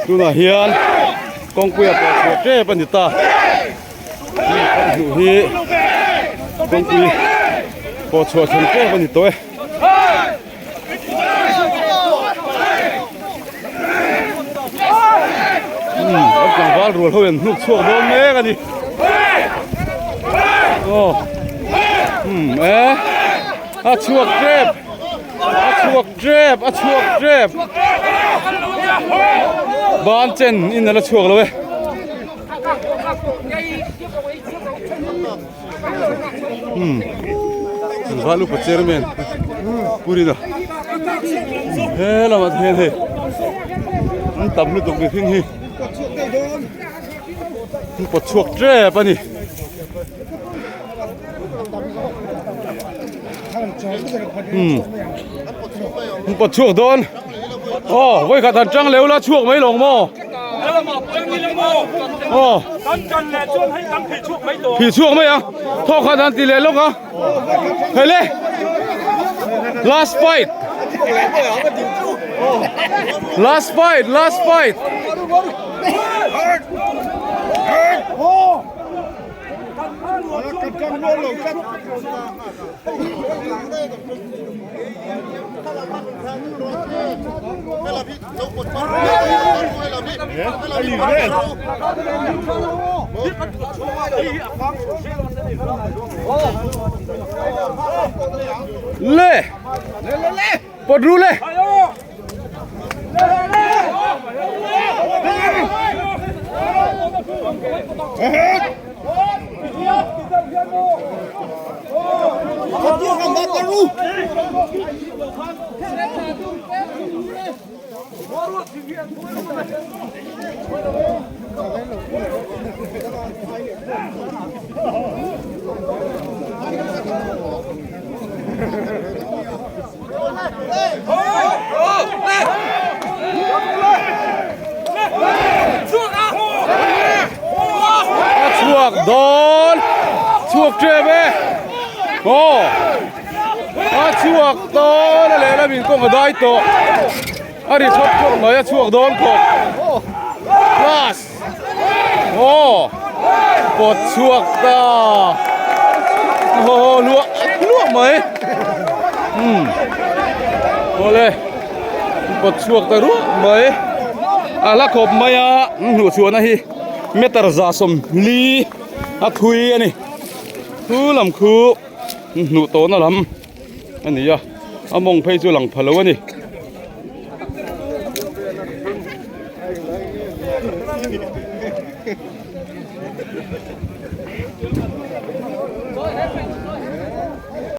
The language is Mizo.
Tunah hian kawngpui a pawh chhuah tep a ni ta. Hei kan hmuh hi kawngpui pawh chhuah chhan tep a ni tawh e. Umm an tlangval rual ho in hnuk chhuak dawn mek a ni. Aw umm e a chhuak tep a chhuak tep a chhuak tep ban chen in a la chhuak lo e. Umm val upa chairman purina he lamah te hian hei an tam lutuk mihring hi an pawt chhuak tep a ni. Umm an pawt chhuak dawn aw vawikhat han tang leuh la chhuak mai lawng maw. Aw Phih chhuak mai a thawk khat han ti leh lawk a hei le last fight last fight last fight Le pawt ru le A chhuak dawn chhuak tep e aw a chhuak dawn a lehlam in kawng a dai tawh. A ri thawk thawk mai a chhuak dawn khawp class aw pawt chhuak ta haw luah luah mai umm awle pawt chhuak ta ruah mai a la khawp mai a hnuh chhuahna hi meter 140 a thui a ni khu lam khu hnuh tawhna lam. a ni a a mawng phei chu a lang pha lo a ni.